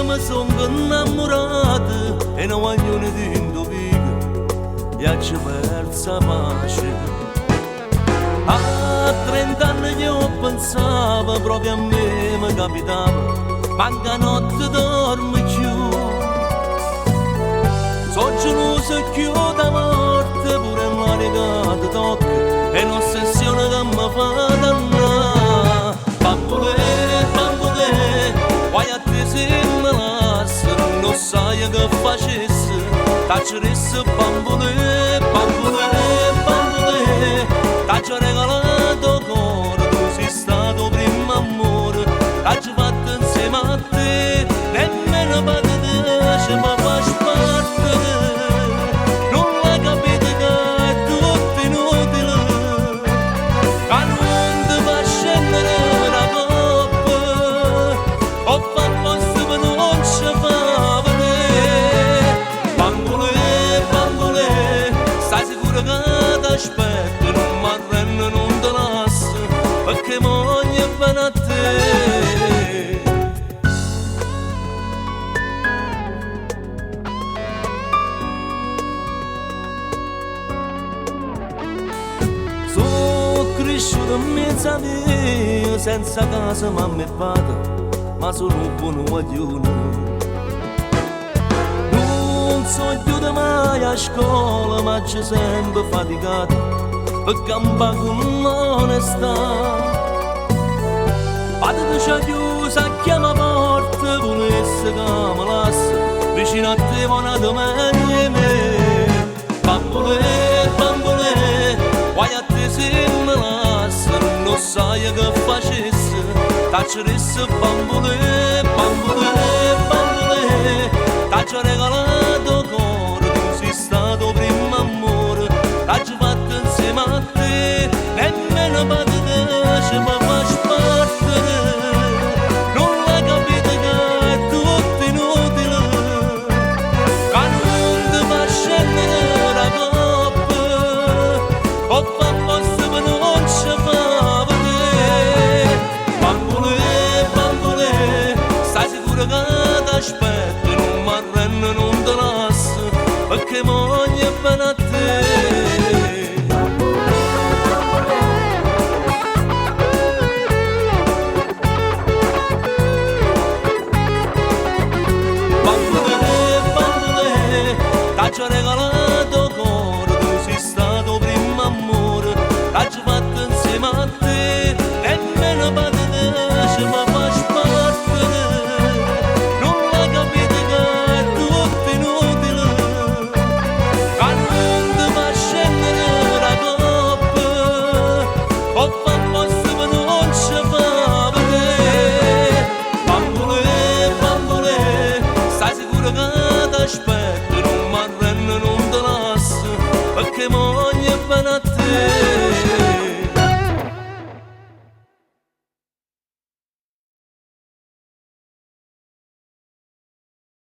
Me songo 'nnammurato 'e 'na guagliona dint' 'o vico e aggio perzo 'a pace. A trent'anne io pensavo proprio a me mi capitava, manca notte dormo più. So geloso più da morte, pure l'aria che ti tocca, è un'ossessione che mi fa dannare. Bambole, bambole, guai a te se me lassi, non sai che facessi, t'accedessi bambole, bambole, bambole, t'ho regalato cuore, tu sei stato primo amore, t'ho fatto insieme a te, nemmeno per te, ci mi fa spartere. Non l'hai capito che è tutto inutile, che non ti fa scendere la coppa, ho fatto apposta per non ci fa vedere. Bambole, bambole, stai sicuro che ti aspetto, non mi arrendo, non ti lascio, perché voglio bene a te. Sono cresciuto in mezzo a via, senza casa mamma e padre, ma sono un buon guaglione. Non sono iuto mai a scuola, ma ci sempre faticato per campare con l'onestà. Padre ci ha chiuso a chiama porta, volesse che mi lascia vicino a te buona domenica me. Bambole, bambole, guai a te se mi lassi, non sai che facessi, t'accedessi bambole, bambole, bambole, t'ho regalato cuore, tu sei stato primo amore, t'ho fatto insieme a te, nemmeno per te ci mi fa spartere. Non l'hai capito che è tutto inutile, che non ti fa scendere la coppa, ho fatto apposta per non ci fa vedere. Bambole, bambole, stai sicuro che ti aspetto, non mi arrendo, non ti lascio, perché voglio bene a te. Bambole, bambole, t'ho regalato cuore, tu sei stato primo amore, t'ho fatto insieme a te, nemmeno per te ci mi fa spartere. Non l'hai capito che è tutto inutile, che non ti fa scendere la coppa, ho fatto apposta per non ci fa vedere. Bambole, bambole, stai sicuro che ti aspetto, non mi arrendo, non ti lascio, perché voglio bene a te.